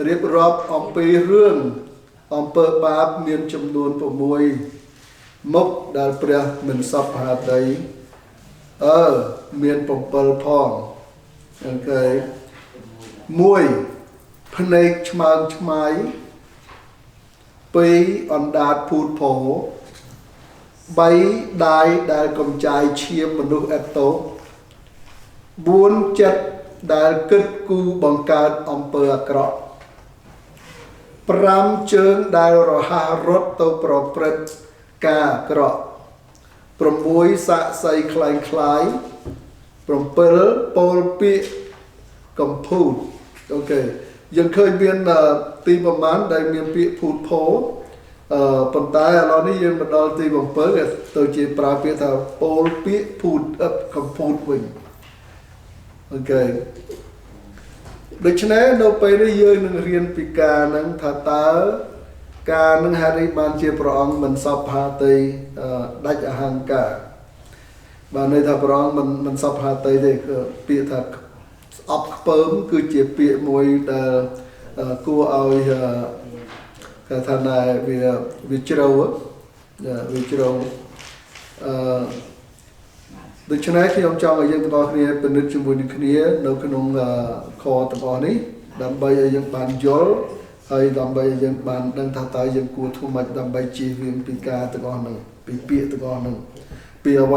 រៀបរាប់អំពីរឿងអំពើបាបមានចំនួន6មុខដែលព្រះមិនសព្វហតីអឺមាន7ផង okay 1ភ្នែកឆ្មើងឆ្មៃ2អណ្ដាតភូតភរ3ដៃដែលកំចាយឈាមមនុស្សអេតូ4ចិត្តដែលគិតគូបង្កើតអំពើអាក្រក់5ជើងដែលរហ័សរត់ទៅប្រព្រឹត្តការអាក្រក់6សាក្សីក្លែងក្លាយ7ពោលពាក្យកំពូត okay យើងឃើញមានទីប្រមាណដែលមានពាក្យភូតភរអឺប៉ុន្តែឥឡូវនេះយើងមកដល់ទី7គេទៅជាប្រើពាក្យថាពោលពាក្យភូតកំពូតវិញ okay ដូច្នេះនៅពេលនេះយើងនឹងរៀនពីការហ្នឹងថាតើការនឹងហេតុអីបានជាព្រះអង្គមិនសពហាតីដាច់អហង្ការបាទន័យថាព្រះអង្គមិនសពហាតីទេគឺពាក្យថាស្អប់ខ្ពើមគឺជាពាក្យមួយដែលគួរឲ្យគេថាណែវាជ្រៅវាជ្រៅអឺដូច្នេះខ្ញុំចង់ឲ្យយើងទាំងអស់គ្នាពិនិត្យជាមួយនឹងគ្នានៅក្នុងខទាំងអស់នេះដើម្បីឲ្យយើងបានយល់ហើយដើម្បីឲ្យយើងបានដឹងថាតើយើងគួរធ្វើម៉េចដើម្បីជៀសវាងពីការទាំងអស់ហ្នឹងពីពាក្យទាំងអស់ហ្នឹងពីអ្វី